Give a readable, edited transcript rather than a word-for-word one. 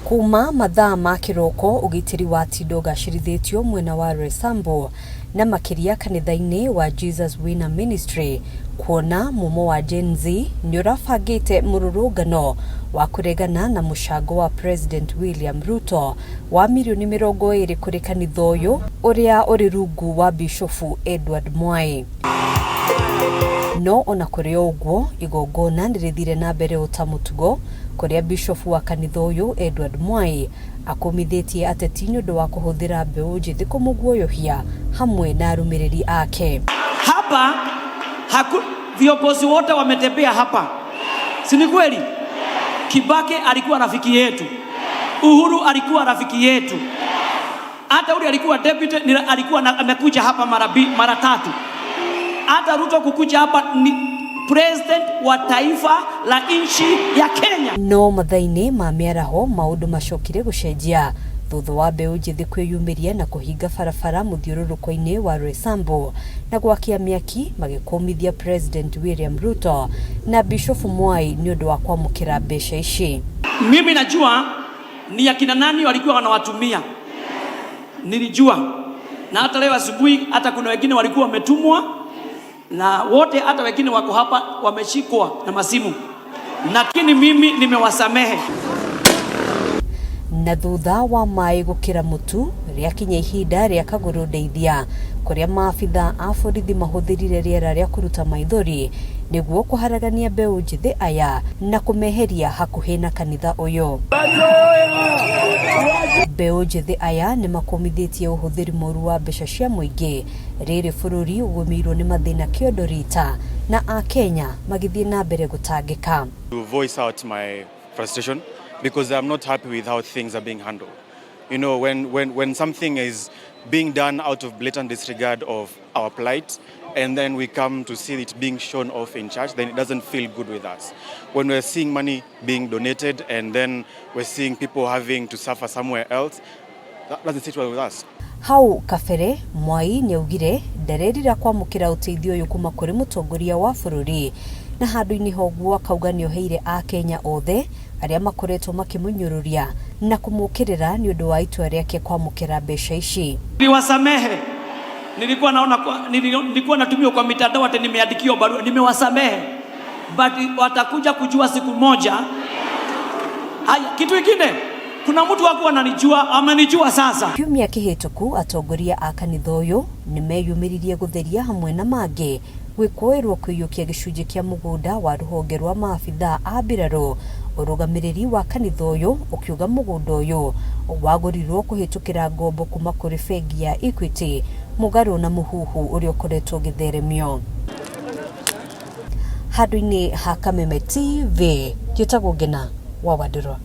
Kuma mathaa ma kĩroko ũgitĩri watinda ũgacĩrithĩtio mwena wa Roysambu na makĩria kanitha-inĩ wa Jesus Winner Ministry kuona mumo wa Gen Z nĩũrabangĩte mũrũrũngano wa kũregana na mũcango wa President William Ruto wa mirioni 20 kũrĩ kanitha ũyũ ũrĩa ũrĩ rungu wa Bishofu Edward Mwai. No ona kũrĩ o ũguo, igongona nĩrĩthire na mbere o ta mũtugo, kũrĩa Bishofu wa kanitha ũyũ Edward Mwai akũmithĩtie ateti nĩũndũ wa kũhũthĩra mbeũ njĩthĩ kũmũguoyohia hamwe na arũmĩrĩri ake. Hapa haku, viongozi wote wametembea hapa, si ni kweli? Kibaki alikuwa rafiki yetu, Uhuru alikuwa rafiki yetu, hata ule alikuwa deputy ni alikuwa na, amekuja hapa mara tatu. Hata Ruto kukuja hapa ni president wa taifa la nchi ya Kenya. No mathaa-inĩ ma mĩaraho maũndũ macokire gũcenjia thutha wa mbeũ njĩthĩ kwĩyumĩria na kũhinga barabara mũthiũrũrũko-inĩ wa Roysambu na gwakia mĩaki magĩkũmithia President William Ruto na Bishofu Mwai nĩ ũndũ wa kwamũkĩra mbeca ici. Mimi najua ni akina nani walikuwa wanawatumia, nilijua, na hata leo asubuhi hata kuna wengine walikuwa wametumwa na wote, hata wengine wako hapa wameshikwa na masimu, lakini mimi nimewasamehe. Na thutha wa maĩ gũkĩra mũtu rĩakinya ihinda rĩa kagũrũ ndeithia kũrĩa maabitha a borithi mahũthĩrire rĩera rĩa kũruta maithori nĩguo kũharagania mbeũ njĩthĩ aya na kũmeheria hakuhĩ na kanitha ũyũ. Mbeũ njĩthĩ aya nĩ makũmithĩtie ũhũthĩri mũru wa mbeca cia mũingĩ rĩrĩ bũrũri ũgũmĩirwo nĩ mathĩna kĩondo rita na akenya magĩthiĩ na mbere gũtangĩka. To voice out my frustration because I'm not happy with how things are being handled. When something is being done out of blatant disregard of our plight, and then we come to see it being shown off in church, then it doesn't feel good with us. When we're seeing money being donated and then we're seeing people having to suffer somewhere else, that doesn't sit well with us. Hau kabere Mwai nĩaugire ndarerira kwamũkĩra ũteithio ũyũ kuma kũrĩ mũtongoria wa bũrũri na handũ-inĩ ha ũguo akauga nĩoheire akenya othe arĩa makoretwo makĩmũnyũrũria na kũmũkĩrĩra nĩ ũndũ wa itua rĩake kwamũkĩra mbeca ici. Niliwasamehe. Nilikuwa naona kwa, nilikuwa natumiwa kwa mitandao ati nimeandikiwa barua, nimewasamehe. But watakuja kujua siku moja. Haya, kitu kingine, kuna mtu hakuwa ananijua, amenijua sasa. Kiumia kĩhĩtũku atongoria a kanitha ũyũ nĩmeyumĩririe gũtheria hamwe na mangĩ gwĩkũĩrwo kũiyũkia gĩcunjĩ kĩa mũgũnda wa rũhonge rwa maabitha a mbirarũ. Ũrũgamĩrĩri wa kanitha ũyũ ũkiuga mũgũnda ũyũ wagũrirwo kũhĩtũkĩra ngombo kuma kũrĩ bengi ya Equity mũgarũ na mũhuhu ũrĩa ũkoretwo ũgĩtheremio. Handũ-inĩ ha Kameme TV, njĩtagwo Ngena wa Wandũrũ.